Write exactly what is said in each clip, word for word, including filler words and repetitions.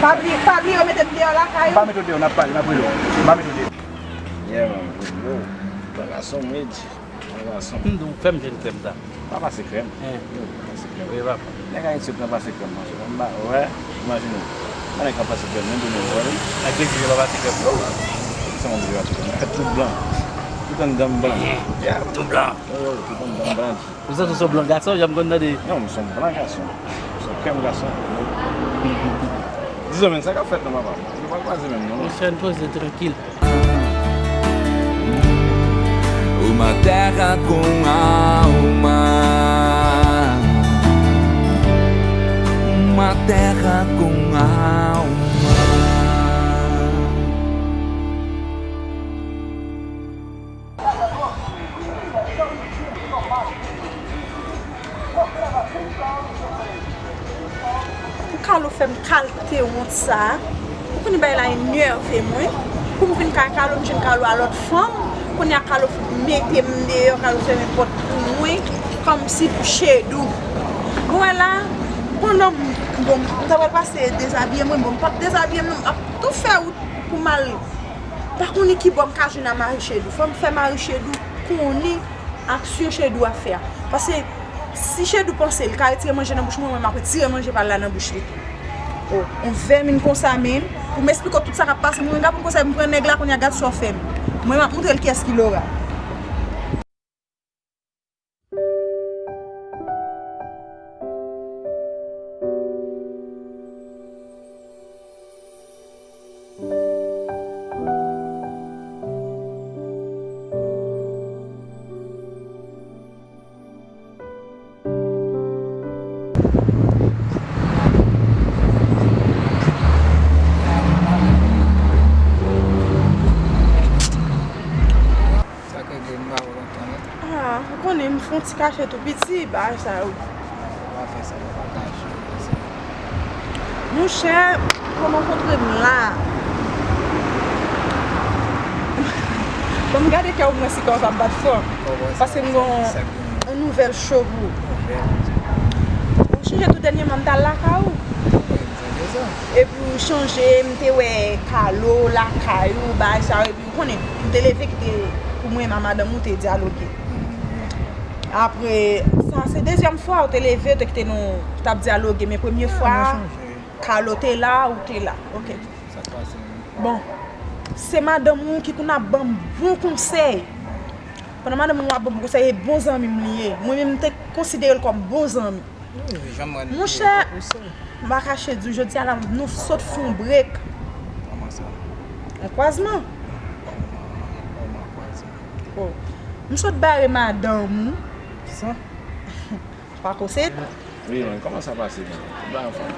Pa bliye, pa bliye yo mete m deyò lakay ou. M pa mete w deyò, n ap pale, n ap rele w. M pa mete w deyò. Yeah, man. Yo, blan gason, Medj. Blan gason. M di w, fè m jwenn krèm sa. Pa pase krèm. Yo, pa pase krèm. Wi, papa. Nèg Ayiti yo k nan pase krèm, monchè. M pa, wè, imajine w. Pa nèg k ap pase krèm, menm pou menm, wè. Nèg Meksik yo pa pase krèm. Yo. Sa moun yo pase krèm. Tout blan. Tout anndan m blan. Yeah. Tout blan. Yo, yo, tout anndan m blan. Ou santi w se yon blan gason, jan m konn tande. Non, m se yon blan gason. M se yon krèm gason. Di zanmi m sa k ap fèt non, papa. Nou pa kwaze menm non. Monchè, n poze trankil. Uma terra com alma. Uma terra com alma. Pou Carlo fè m kalte wont sa a. Ou konnen bagay la enève mwen. Pou m vin kay Carlo, m jwenn Carlo a lòt fanm. Kounye a Carlo mete m deyò, Carlo fèmen pòt pou mwen. Kòmsi pou Chedou. Bon, wè la, pandan m, bon, m ta pral pase dezabiye mwen, bon, m p ap dezabiye m non, m ap tou fè wout pou m al. Pa konnen ki bò m ka jwenn a mari Chedou. Fò m fè mari Chedou konnen aksyon Chedou ap fè a. Paske si Chedou panse l ka retire manje nan bouch mwen, mwen m ap retire manje pa l la nan bouch li tou. O, on vèmin konsa menm, pou m esplike w tout sa k ap pase, mwen menm ka pou m konsa, m pran nèg la kounye a, gad sa w fè m. Mwen m ap montre l kiyès ki Laura. Sa k regle m pa wè lontan non. Ah, ou konnen m fè yon ti kache tou piti, bagay sa yo. Ou pa fè sa, ou pa kache, se. Monchè, kòman w kontre m la? Bon, m gade kè w mwen si kè w pa bat fò. Paske m gen yon nouvèl cho pou ou. Ou chonje tou dènyèman m t al lakay ou. Epi ou chonje, m te wè Carlo lakay ou, bagay sa yo, epi ou konnen, m te leve kite pou mwen, m a madanm ou te dyaloge. Apre sa, se dezyèm fwa ou te leve, ou te kite nou t ap dyaloge, men premye fwa a, Carlo te la, ou te la. Ok. Bon, se madanm ou ki konn ap ban m bon konsèy. Pandan madanm ou ap ban m konsèy, e bon zanmi m li ye. Mwen menm, m te konsidere l kòm bon zanmi. Monchè, m pa kache di w, jodi a la, nou sot fè yon brek. Kòman sa? Yon kwazman. Kòman, kòman kwazman? Oh. M sot bare madanm ou. Kisa? Pako se. Wi, men kòman sa pase, men? Tout bagay anfòm?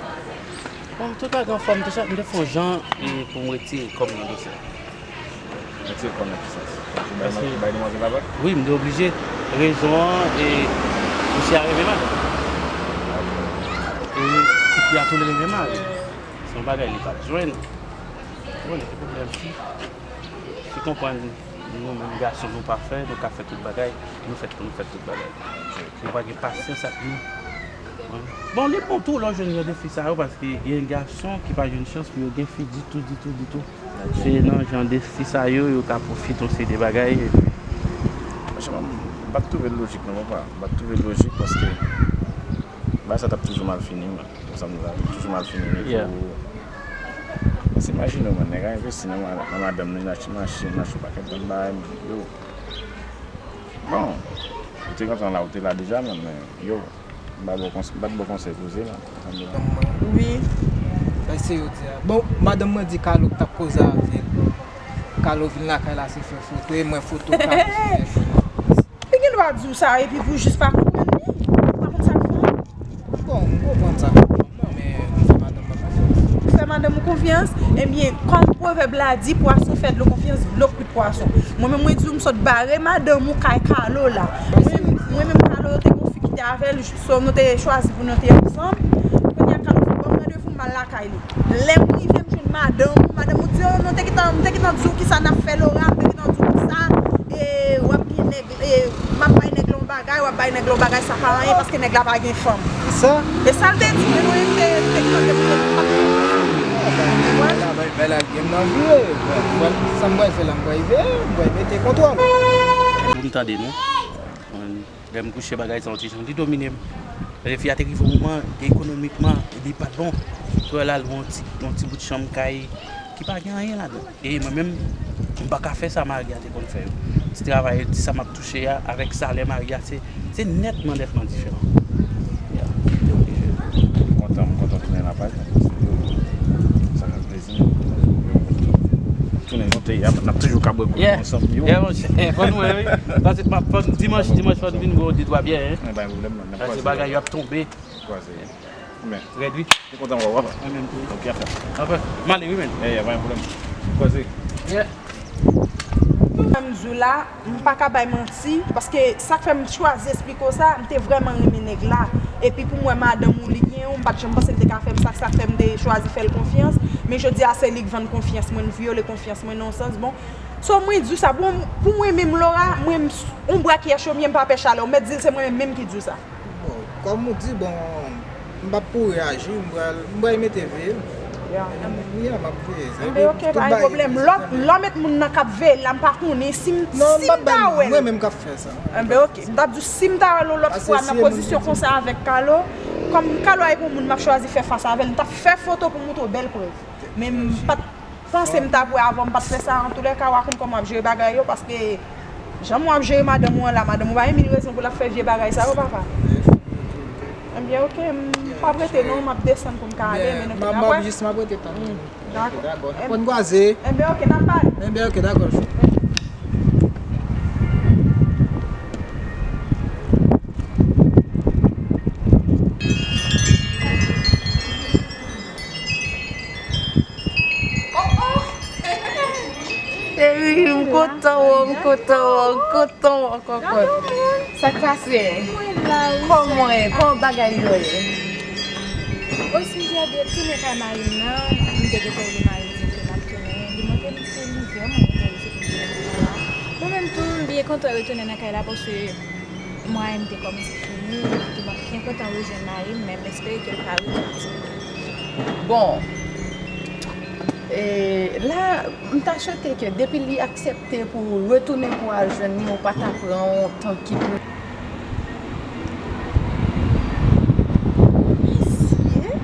Bon, tout bagay anfòm, m te fè yon jan e pou m retire kò m nan dosye. Retire kò nan ki sans? Ou bay, ou bay demwazèl la bak? Wi, m te oblije. Rezon an, e, misye a renmen madanm. E ti fi a tou li renmen mari. Se yon bagay li pa t jwenn. Bon, se pwoblèm fi. Fi konprann nou menm gason nou pa fè, nou ka fè tout bagay, nou fèt pou nou fè tout bagay. Nou pa gen pasyans ak nou. Bon, li bon tou lè w jwenn jan de fi sa yo, paske gen gason ki pa jwenn chans pou yo gen fi ditou, ditou, ditou. Se nan jan de fi sa yo, yo ka pwofite yon seri de bagay. Franchman, m pa t twouve l lojik non, papa. M pa t twouve l lojik paske bagay sa t ap toujou mal fini, man. Konsa m di la, toujou mal fini. Yeah. Paske imajine w, man, nèg a envesti nan ma-, nan madanm li, l achte machin, l achte yon pakèt bann bagay, man. Yo. Bon, ou te kontan la, ou te la deja, man, men yo, m pa ba w kons-, m pa t ba w konsèy poze, man. Wi, sa se yo di a. Bon, madanm mwen di Carlo k t ap koze avè l. Carlo vin lakay la, se fè foto, e mwen foto Carlo sou telefòn nan. Li gen dwa di w sa, epi pou jis pa konprann li, pa konn sa k fè w. Bon, m konprann sa k ap fè m nan, men m fè madanm mwen konfyans. Ou fè madanm ou konfyans? Ebyen, kòm pwovèb la di, pwason fè dlo konfyans, dlo kwit pwason. Mwen menm, mwen di w, m sot bare madanm ou kay Carlo la. Mwen, mwen menm, Carlo, yo te gen yon fi ki te avè l, so, nou te chwazi pou nou te ansanm. Kounye a, Carlo fin ban m randevou, m al lakay li. Lè m rive, m jwenn madanm ou, madanm ou di, "Oh, nou te gentan, m te gentan di w kisa n ap fè, Laura, m te gentan di w konsa, e w ap gen nèg, e m ap bay nèg la yon bagay, w ap bay nèg la yon bagay, sa pa anyen, paske nèg la pa gen fanm." Sa? E sa l te di, men nou te, te gentan demoute, nou pa t konn. Wè. Bèl la, bèl la, gen m nan vire. Sa m pral fè la, m pral veye, m pral mete kontwòl. Pou m tande, non. Lè m kouche, bagay sa yon ti jan, li domine m. Lè fi a te rive yon moman, ekonomikman, li pa t bon. Frè l al yon ti, yon ti bout chanm kay ki pa gen anyen ladan. E mwen menm, m pa ka fè sa mari a te konn fè yo. Ti travay, ti sa m ap touche a, avèk salè mari a, se, se nètman, nètman diferan. Yeah. Kontan, m kontan tounen lakay. Sa fè m plezi. Tounen nou te, n ap toujou ka bwè kote ansanm yo. Yeah, monchè. Fò nou wè, wi. Paske m ap, fò dimanch, dimanch, fò n vin bwè de twa byè, hein. Paske bagay yo ap tonbe. Rèd, wi. Mwen kontan wè w, papa. Mwen menm tou. Ok, afè. Afè. M ale, wi, men. Yeah, yeah, pa gen pwoblèm. Kwaze. Yeah. Sa m di w la, m pa ka bay manti, paske sa k fè m chwazi esplike w sa, m te vrèman renmen nèg la. Epi pou m wè madanm ou li gen, m pa t janm panse l te ka fè m sa, sa k fè m te chwazi fè l konfyans. Men jodi a, se li k vann konfyans mwen, l vyole konfyans mwen nan yon sans. Bon, so mwen di w sa, pou, pou mwen menm, Laura, mwen, m, yon bwa ki èchomye, m pa pè chalè. Ou mèt di l se mwen menm, menm ki di w sa. Bon, kòm ou di, bon, m p ap pou reyaji, m pral, m pral mete veye l. Yeah, m ap veye. Enben, ok, pa gen pwoblèm. Lè w met moun nan k ap veye l la, m pa konnen si m, si m ta wè l. Mwen menm k ap fè sa. Enben, ok, m t ap di w, si m ta wè l yon lòt fwa nan pozisyon konsa avèk Carlo, kòm Carlo a yon moun m ap chwazi fè fas avè l, m t ap fè foto pou m montre w bèl prèv. Men m pa t panse m t ap wè avan m pa t fè sa. Antoulèka, w a konn kòman w ap jere bagay yo, paske jan w ap jere madanm ou an la, madanm ou pa gen mil rezon pou l ap fè vye bagay sa yo, papa. Enben, ok, m p ap rete non, m ap desann pou m ka ale, men nou fin ap wè. Jis m ap rete tann. Dakò. N ap konn kwaze. Enben, ok, n ap pale. Enben, ok, dakò. Cheri, m kontan wè w, m kontan wè w, m kontan wè w kòkòt. Sa k pase? Kòman w ye? Kòman bagay yo ye? Osijè de tounen kay mari m nan, m te gentan rele mari m di ke m ap tounen. Li montre m ke li vrèman enterese pou tounen kay la. Mwen menm tou, m byen kontan retounen nan kay la paske mwayen m te kòmanse fini, epi m ap byen kontan rejwenn mari m, men m espere ke l pa retounen. Bon, e, la, m ta swete ke depi li aksepte pou retounen pou al jwenn li, ou pa ta pran yon tan ki pli. Mesye,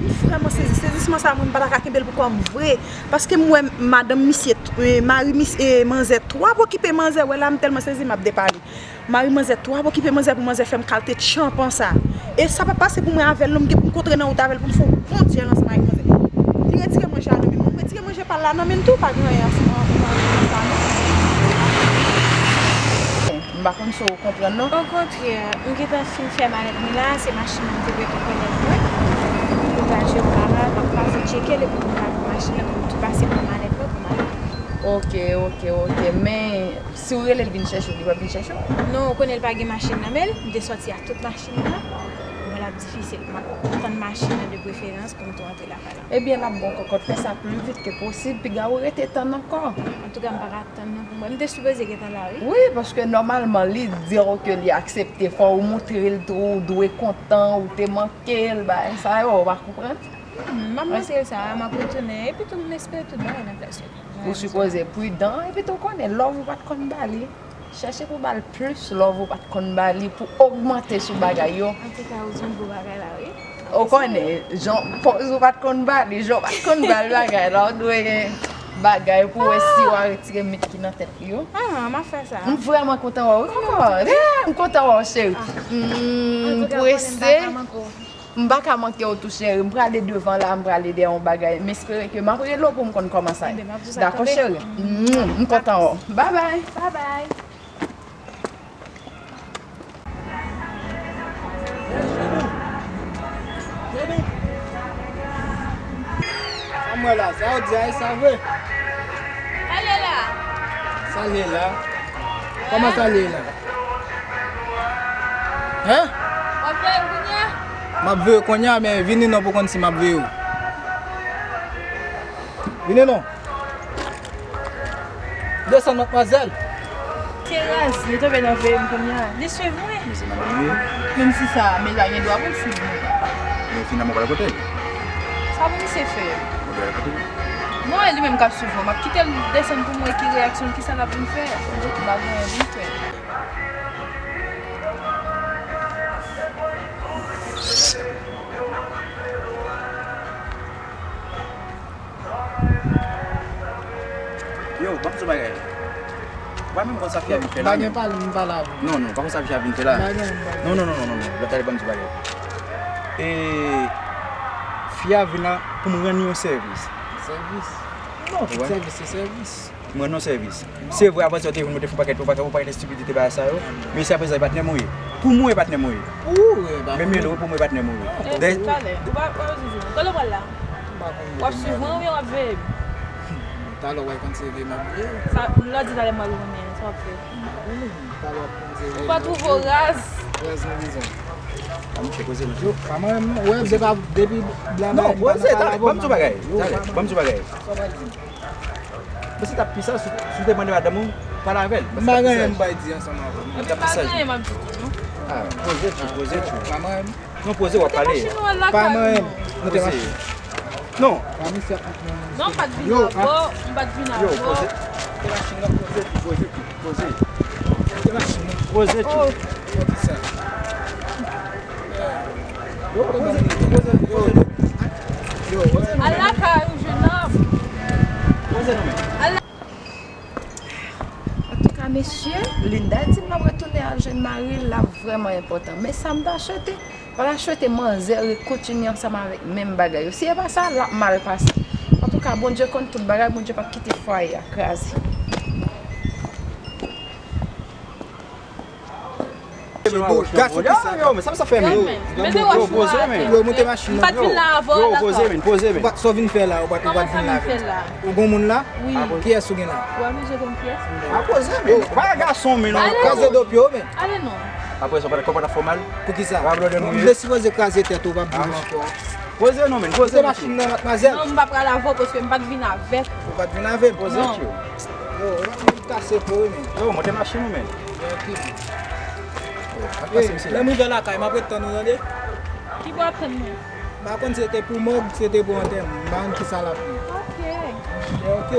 m vrèman sezi. Sezisman sa, mwen, m pa ta ka kenbe l pou kò m vre. Paske m wè madanm misye, e, mari misye, e, manzè twò okipe manzè. Wè la, m tèlman sezi, m ap depale. Mari manzè twò okipe manzè pou manzè fè m kalte tchanpan sa. E sa p ap pase pou mwen avè l non, m gen pou m kontre nan wout avè l pou m fè yon bon dyèl ansanm avèk manzè. Li retire manje a nan men m. Mwen retire manje pa l la nan men l tou, pa gen anyen ansanm avèk sa non. M pa konn si w konprann non. Okontrè, m gentan fin fè malèt mwen la, se machin nan m te prete kòlèg mwen. Pou l al jere kara, m ap pase tcheke l epi pou m al pran machin nan pou m tou pase pran malèt mwen pou m ale. Ok, ok, ok. Men, si w rele l vin chèche w, li p ap vin chèche w? Non, ou konnen l pa gen machin nan men l, m te sòti ak tout machin nan. Bon, l Difisil. M ap tann machin nan de preferans pou m tou antre lakay la. Ebyen, l ap bon kòkòt, fè sa pli vit ke posib, piga ou rete tann ankò. Antouka, m pa ka tann nan pou mwen. M te sipoze gentan la, wi. Wi, paske nòmalman, li di w ke li aksepte, fò ou montre l tou, ou dwe kontan, ou te manke l, bagay sa yo, ou pa konprann? Hmm, m ap montre l sa, m ap retounen, epi tou, m espere tout bagay nan plas yo. Ou sipoze pridan, epi tou konnen, love ou pa t konn ba li. Chèche pou ba l plis love ou pa t konn ba li, pou ogmante sou bagay yo. Antouka, ou di yon gwo bagay la, wi. Ou konnen, jan pòz ou pa t konn ba li, jan ou pa t konn ba l bagay la, ou dwe gen bagay pou wè si w a retire mit ki nan tèt li yo. Ah, m ap fè sa. M vrèman kontan wè w, wi, kòkò. Yeah, m kontan wè w, cheri. Ah. Mm, antouka, ou konnen m pa ka manke w. M pa ka manke w tou, cheri. M prale devan la, m prale dèyè yon bagay. M espere ke m ap rele w pou m konn kòman sa ye. Enben, m ap di w sa. Dakò, cheri. Mm, m kontan wè w. Babay. Babay. Sa m wè la, sa w di a, e sa vre? Sa l ye la? Sa l ye la? Kòman sa l ye la? Hen? W ap veye l kounye a? M ap veye w kounye a, men vini non pou konn si m ap veye w. Vini non. Desann, madmwazèl. Se raz, li tonbe nan veye m kounye a. Li swiv mwen. Men se madanm li ye. Menm si sa, men la gen dwa pou l swiv mwen. Men finalman, w pral kote l? Sa pou misye fè? Ou pral kote l? Non, e li menm k ap swiv mwen. M ap kite l desann pou m wè ki reyaksyon l, kisa l ap vin fè. M pa gen anyen pou m fè. Yo, ban m di w bagay. Ou pa menm konn sa fi a vin fè la, menm. M pa gen pale, m pale avè w. Non, non, pa konn sa fi a vin fè la. M pa gen, m pa gen. Non, non, non, non, non, non. Lòt talè, ban m di w bagay. E, fi a vin la pou m rann li yon sèvis. Sèvis? Non, tout sèvis se sèvis. M rann yon sèvis. Se vre, avan sa, w te vin, mwen te fè yon pakèt, yon pakèt, yon pakèt estipidite bagay sa yo. Men si aprezan, e patnè mwen ye. Pou mwen, e patnè mwen ye. Pou ou, e pa pou mwen. Men, men, pou mwen, e patnè mwen ye. Talè, ou pa, ou pa bezwen di mwen. Kote w pral la? M pa konn kote m prale. W ap swiv mwen oubyen w ap veye m? Talè w pral konn se veye m ap veye. Sa, lè w di talè m pral konnen, sa w ap fè? M pa konnen, talè w ap konn se veye m ap veye. Ou pa twouve w raz? Raz nan dizon. A, monchè, poze non. Yo, pa mwen, wè, se pa depi blan. Non, poze, talè, ban m di w bagay. Talè, ban m di w bagay. Sa w pral di m? Mwen se t ap pi sa, si, si w te mande madanm ou, pale avè l. M pa gen anyen m bay di ansanm avè w. Epi m pa gen anyen m ap di tou, non. Ah, poze tchou, poze tchou. Pa manyen m. Non, poze, w ap pale. Monte machin ou al lakay ou non. Pa manyen m. Monte machin. Non. Pa misye ap met mwen. Non, m pa t vin avè w, m pa t vin avè w. Yo, poze. Monte machin nan, poze tchou, poze tchou, poze. Monte machin nan. Poze tchou. Oh. Yo, ki sa? Yo, poze, poze, poze. Yo, poze. Al lakay ou, jenòm. Poze non, men. Al la- Antouka, mesye, Linda di m l ap retounen al jwenn mari l, l ap vrèman enpòtan. Men sa m ta swete, m pa ta swete manzè rekontinye ansanm avèk menm bagay yo. Si e pa sa, l ap mal pase. Antouka, Bondye konn tout bagay, Bondye p ap kite fwaye a kraze. Yo, men sa, sa fè m. Yo, yo, poze, men. Yo, monte machin nan. M pa t vin la avè w, yo, poze, men, poze, men. Ou pa t, sa w vin fè la, ou pa t, ou pa t vin la avè m. Ou gon moun la? Wi. Kiyès ou gen la? Ou amizye konn kiyès? A, poze, men. Ou pa gason, men, non. Kraze do pye w, men. Ale non. Apre sa, w pa t, w pa t ap fè w mal? Poukisa? Ou te sipoze kraze tèt ou, w p ap viv ankò. Poze non, men, poze. Monte machin nan, madmwazèl. Non, m pa pral avè w paske m pa t vin avèk ou. Ou pa t vin avè m? Poze tchou. Yo, ou pa t vin kase po, wi, men. Yo, monte machin ou, men. Yo, ok. Yo, pa kase misye la. Lè m rive lakay, m ap ret tann ou, tande? Ki bò w ap tann mwen? M pa konn si se te pou mòg, si se te pou antèman. M pa konn kisa l ap ye. Ok. Yo, ok.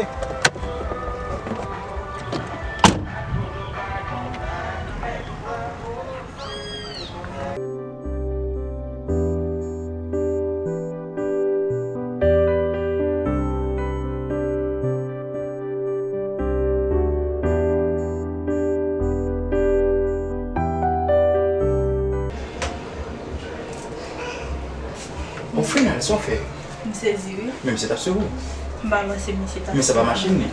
Au final, sa w fè? M sezi, wi. Men misye t ap swiv ou? M pa panse misye t ap swiv mwen. Men sa pa machin li?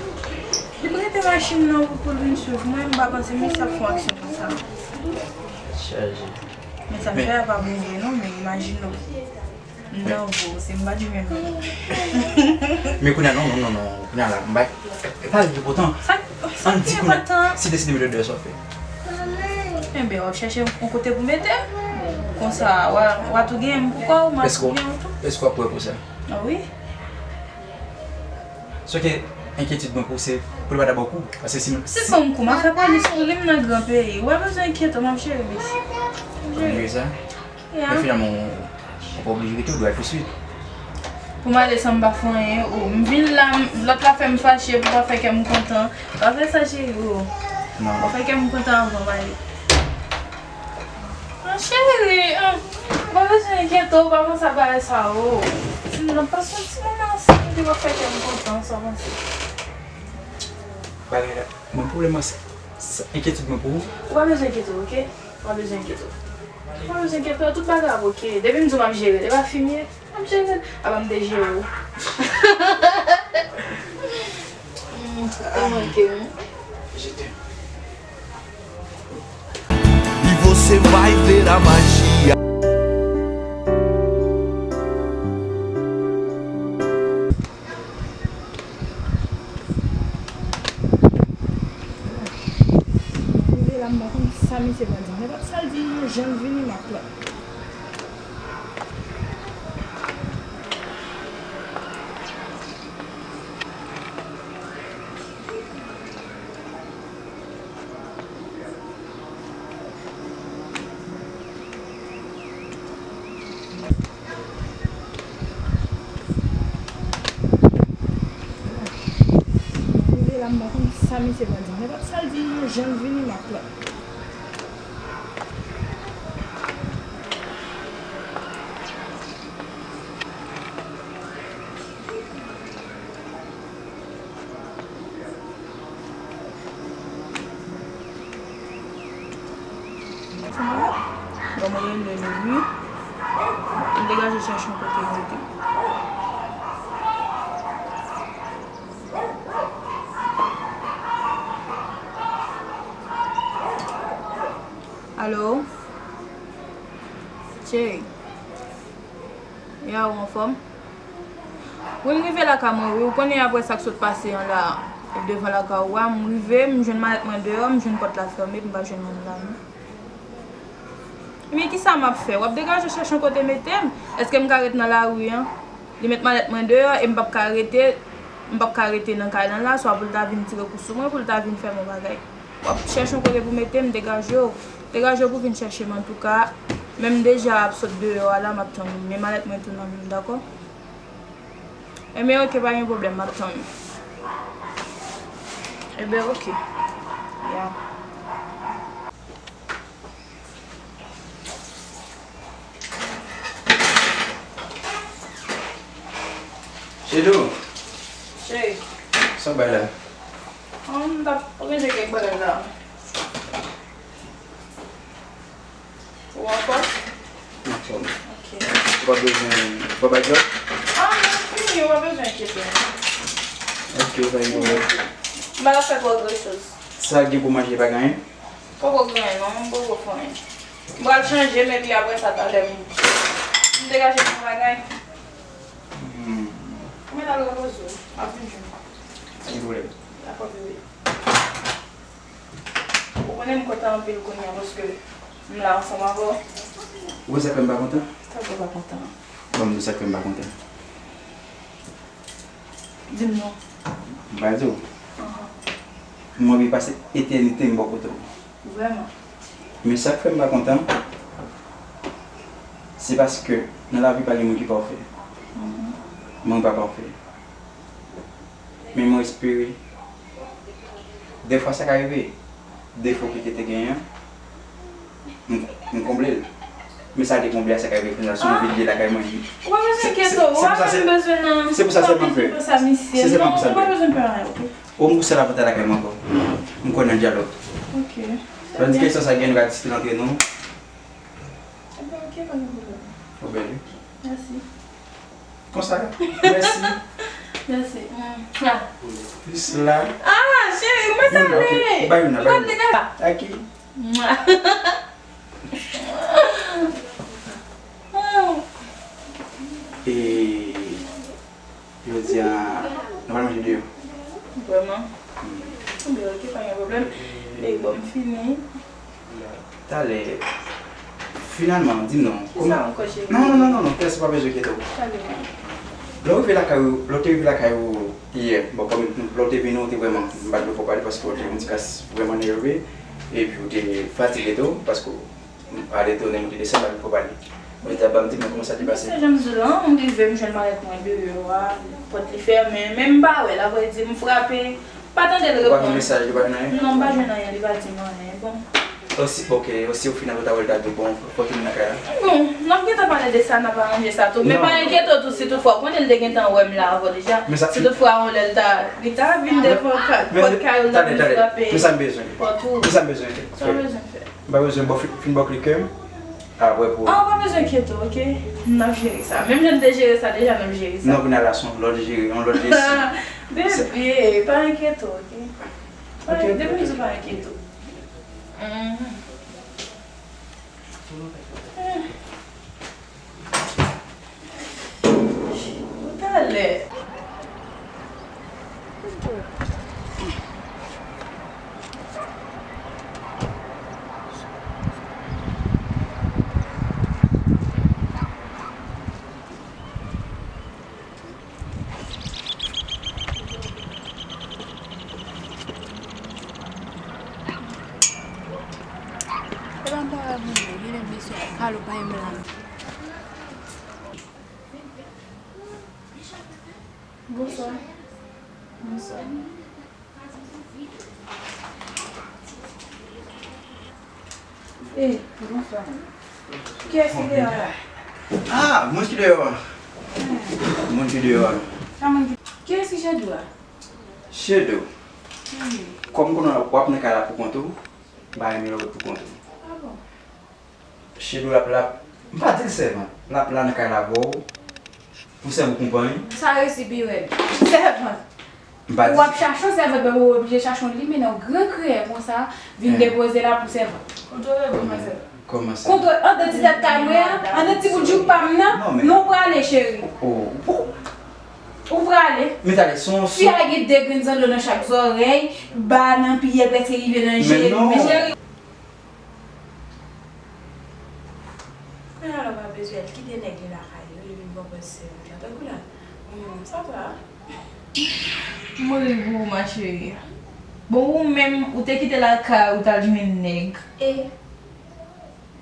Li prete machin nan pou l vin swiv mwen, m pa panse misye ap fè yon aksyon konsa. Chaje. Men sa m fè a pa bon vre non, men imajine w. M nan vo, se m pa di menm. Men kounye a, non, non, non, non. Kounye a la, m bay. E pa li ki enpòtan. Sa, sa ki enpòtan? Ann di kounye a, si deside mete w deyò, sa w fè? Enben, w ap chèche yon kote pou mete m. Konsa, w a, w a tou genyen m pou kò w, m a tou genyen w tou. Èske w ap prè pou sa? Ah wi. Sòke enkyetid mwen pou w se pou li pa ta ba w kou. Paske si m, si l ban m kou, m a fè polis pou li, m nan gran peyi. Ou pa bezwen enkyete w, m ap jere mesye. M ap jere. Ou jere sa? Yeah. Men finalman, ou, ou pa oblije rete, ou dwe al tousuit. Pou m ale san m pa fè anyen, o. M vin la, m, lòt la fè m fache, pou pa fè kè m kontan. Pa fè sa, cheri, o. Non. Pa fè kè m kontan anvan m ale. Ah, cheri, ah, ou pa bezwen enkyete w, ou pa panse a bagay sa, o. Si m nan pas yon ti moman ansanm, li p ap fè kè m kontan, sa w panse? Bagay la, bon, pwoblèm an, sa, sa, enkyetid mwen pou ou. Ou pa bezwen enkyete w, oke? Ou pa bezwen enkyete w. Ou pa bezwen enkyete w, tout bagay ap oke. Depi m di w m ap jere, e pa fi m ye? M ap jere l. Apa m te jere w? Hmm, ou manke m. Je t'aime. E você vai ver a magia. Rive la, m pa konn sa misye pral di. Nenpòt sa l di, yon jan l vini, m ap pran. Rive la, m pa konn sa misye pral di. Nenpòt sa l di, yon jan l vini, m ap pran. Bon, mwen rele li, wi. M degaje chèche yon kote m rete. Alo? Cheri. Ya, ou anfòm? Wi, m rive lakay mwen, wi. Ou konnen apre sa k sot pase an la, devan lakay ou a, m rive, m jwenn malèt mwen deyò, m jwenn pòt la fèmen, m pa jwenn moun la, non. Men kisa m ap fè? W ap degaje w chèche yon kote mete m? Èske m ka ret nan lari an? Li met malèt mwen deyò e m p ap ka rete, m p ap ka rete nan kay lan la, swa pou l ta vin tire kou sou mwen, pou l ta vin fè m yon bagay. W ap chèche yon kote pou mete m, degaje w. Degaje w pou vin chèche m antouka. Men m deja ap sot deyò a la, m ap tann ou. Men malèt mwen tou nan men m, dakò? Enben, oke, pa gen pwoblèm, m ap tann ou. Enben, oke. Ya. Chedou. Cheri. Sa w bay la? Oh, m t ap ranje kèk bagay la. Ou anfòm? M anfòm. Ok. Ou pa bezwen, ou pa bay djòb? Ah, non, fini, ou pa bezwen enkyete w. Ok, pa gen pwoblèm. M pa t ap fè twò gran choz. Sa gen pou manje pa gen anyen? Poko gen anyen non, m poko fè anyen. M pral chanje m epi apre sa talè m, m degaje m fè bagay. Hmm. Ou mèt al repoze w, m ap vin jwenn ou. Pa gen pwoblèm. Dakò bebe. Ou konnen m kontan anpil kounye a paske m la ansanm avè w. Ou konn sa k fè m pa kontan? Sa k fè w pa kontan? Ban m di w sa k fè m pa kontan. Di m non. M pral di w. Ahan. M anvi pase etènite m bò kote w. Vrèman. Men sa k fè m pa kontan, se paske nan lavi pa gen moun ki pafè. Mhm. Mwen pa pafè. Men mwen espere, dèfwa sa ka rive, defo ki te genyen an, M, m konble l. Men sa te konble a, sa ka rive kounye a, se yon vid li ye lakay mwen. Ou pa bezwen enkyete w, ou pa menm bezwen nan, se pou sa sèlman m fè. Se sèlman pou sa m fè. Ou pa bezwen pè anyen, oke? O, m pou sèl avantay lakay mwen ankò. M kwè nan dyalòg. Oke. Tandis ke sa, sa gen nou ka diskite antre nou. Enben, oke, pa gen pwoblèm. Ou bèl, wi. Mèsi. Konsa, mèsi. Mèsi. Mm. Ah. Plis la. Ah, cheri, mwen sa vle. Bay youn la, bay youn la. Aki. E jodi a, nou pral manje deyò. Vrèman? Mm. Ebyen, oke, pa gen pwoblèm. Lè bon, m fini. Talè, Finalman, di m non. Kisa ankò, cheri? Non, non, non, non, non, kiyès ou pa bezwen enkyete w. Lè w rive lakay ou, lè w te rive lakay ou yè, bon, kòm lè w te vini, ou te vrèman, m pa t vle fè w pale paske w te yon ti kras vrèman nève, epi ou te fatige tou, paske w ale tounen, ou te desann, m pa t vle fè w pale. Ou te ap ban m di m kòman sa te pase. Se jan m di w lan, m rive, m jwenn malèt mwen deyò a, pòt li fèmen, men m pa wè l, avrèdi, m frape, pa tande l reponn. Ou pa jwenn mesaj, li pa jwenn anyen? Non, m pa jwenn anyen, li pa di m anyen. Bon. Osi, ok, osi o final ou ta wè l ta di w, bon, fò w tounen nan kay la? Non, n ap gentan pale de sa, n ap aranje sa tou. Men pa enkyete w tou si toutfwa, ou konnen l te gentan wè m la avè w deja. Si toutfwa yon lè l ta, li ta vin devan pòt kay ou, l ta vin frape pòt ou. Men sa m bezwen. Men sa m bezwen fè. Sa w bezwen fè? M pa bezwen ba w fin, fin ba w kle kè m. Apre pou. Ah, ou pa bezwen enkyete w, ok? N ap jere sa. Menm jan n te jere sa deja, n ap jere sa. Non, kounye a la se yon lòt jere, yon lòt leson. Bebe, pa enkyete w, ok? Depi m di w pa enkyete w. Mhm. Ou talè. Epa m pa wè moun yo, genlè mesye alo pa renmen la non. Bonswa. Bonswa. Eh, bonswa. Kiyès ki deyò la? Ah, moun ki deyò a. Moun ki deyò a. Sa moun ki, kiyès ki Chedou a? Chedou. Kòm konnen w ap nan kay la pou kont ou, m pa renmen lè w ret pou kont ou. Ah bon? Chedou l ap la, m pa di l sèvant. L ap la nan kay la avè w, pou sèvi w konpayi. Sa resi pi rèd. Sèvant. M pa di. Ou ap chache yon sèvant, men ou oblije chache yon limen nan yon gran kreyè konsa, vin depoze la pou sèvant. Kontwole demwazèl. Kòman sa? Kontwole, andan ti tèt kay mwen an, andan ti bout jouk pa m nan, non, men ou prale, cheri. Oh. Ou prale. Men tande, se yon, fi a gen de grenn zandlo nan chak zòrèy, ba nan pye l prèske rive nan je l. Men non. Men cheri. Kounye a la w pa bezwen al kite nèg li lakay li, li vin pran pòz sèvant la. Tankou la, ou menm, sa va? M ri pou ou, ma chérie. Bon, ou menm, ou te kite lakay ou t al jwenn nèg. E?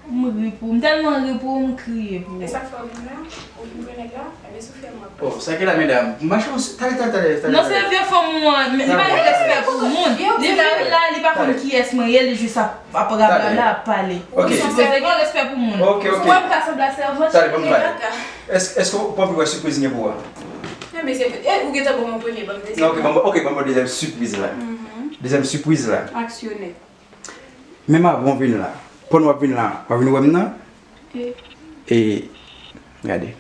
M ri pou ou. M tèlman ri pou ou, m kriye pou ou. E sa k fè w vin la? Ou vin pran nèg la? Enben, si w fè m, w ap pase. Oh, sa ki la, medam? Mache, tande, tande, tande, tande. Non, se vye fanm ou an, li pa gen respè pou moun. Li vin la, li pa konn kiyès mwen ye, li jis ap Ap rablabla, ap pale. Ou sipoze gen respè pou moun. Ok, ok. Ou wè m ka sanble a sèvant. Tande, ban m pale. Èske, èske w pa anvi wè sipriz m gen pou ou a? Enben, se, e, ou gentan ban m yon premye, ban m dezyèm. Non, ok, ban m, ok, ban m dezyèm sipriz la. Dezyèm sipriz la. Aksyonè. Menm avan w vin la. Pandan w ap vin la, w ap vin wè m nan? E, gade.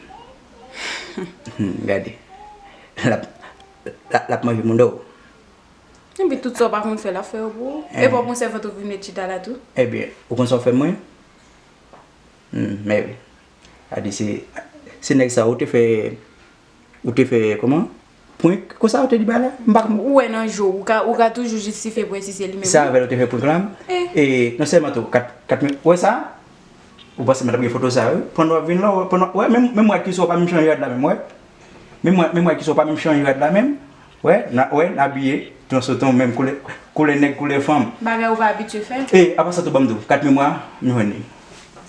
Gade. L ap, l ap, l ap manje mouda w. Enben, tout sa w pa konn fè, l ap fè yo pou ou. E pa w pran sèvant ou vin met chita la tou? Ebyen, ou konn sa w fè mwen? Hmm, mèvi. Gade, se, se nèg sa ou te fè, ou te fè, kòman? Prank, konsa ou te di bagay la? M pa konn. Ou wè nan je w, ou ka, ou ka toujou jistifye pwen si se li menm. Se avè l ou te fè prank la? E non sèlman tou, kat, kat, ou wè sa? Ou panse mwen t ap gen foto sa, wi? Pandan w ap vin la, pandan, wè, menm, menm rad ki sou ou pa menm chanje rad la menm, wè. Menm rad, menm rad ki sou ou pa menm chanje rad la menm, wè, n a, wè, n abiye, tan sou tan, menm koulè, koulè nèg, koulè fanm. Bagay ou pa abitye fè. E, apa sa tou, ban m di w, kat memwa, m jwenn li.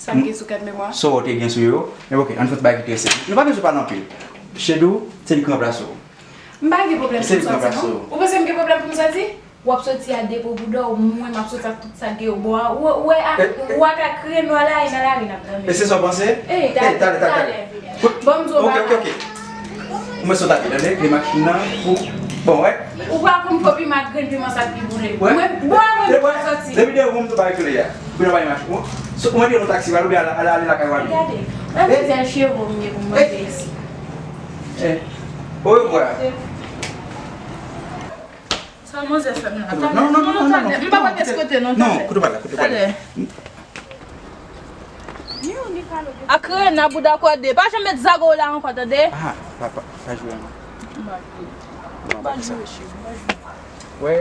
Sa m gen sou kat memwa? Sa w te gen sou yo, men ok, ann fè ti bagay ki trè senp. Nou pa bezwen pale anpil. Chedou, se li ki ranplase w. M pa gen pwoblèm pou m sòti, non. Ou panse m gen pwoblèm pou m sòti? W ap sòti a de po bouda w, mwen m ap sòti ak tout sa k gen yo bò a. Ou, ou wè, ou wè ak krenwa la, e nan lari n ap nan men. E se sa w panse? E, talè, talè, talè. Ban m di w bagay. Ok, ok, ok. Ou mwen sot ate, tande, kle machin nan, pou, bon, wè. Ou pa konn fo piman ak grenn piman sa k pi boule. Mwen, bò a mwen m ap sòti. Depi de ou m tou pa rekile a. Pou nan bay machin. Ou mwen di yon taksi, pral oubyen ale, ale, ale lakay w ale. Gade, mwen bezwen cheve m gen pou m manje isi. Orevwa. Sa manzè fè m la? Non, non, non, non, non, non, non, non, koute pale, koute pale. Talè. Akrena bouda kòde. Pa janm met zago w la ankò, tande? Ah, pa, pa, pa jwe ankò. M pa jwe. Non, pa jwe, cheri, m pa jwe. Wè.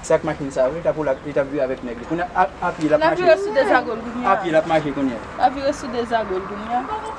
Sa k machin sa vre, ta pou l ap, li t ap vire avèk nèg li. Kounye a, a, a pye l ap L ap vire mache. Sou Dezagol kounye a. A pye l ap mache kounye a. L ap vire Sou Dezagol kounye a.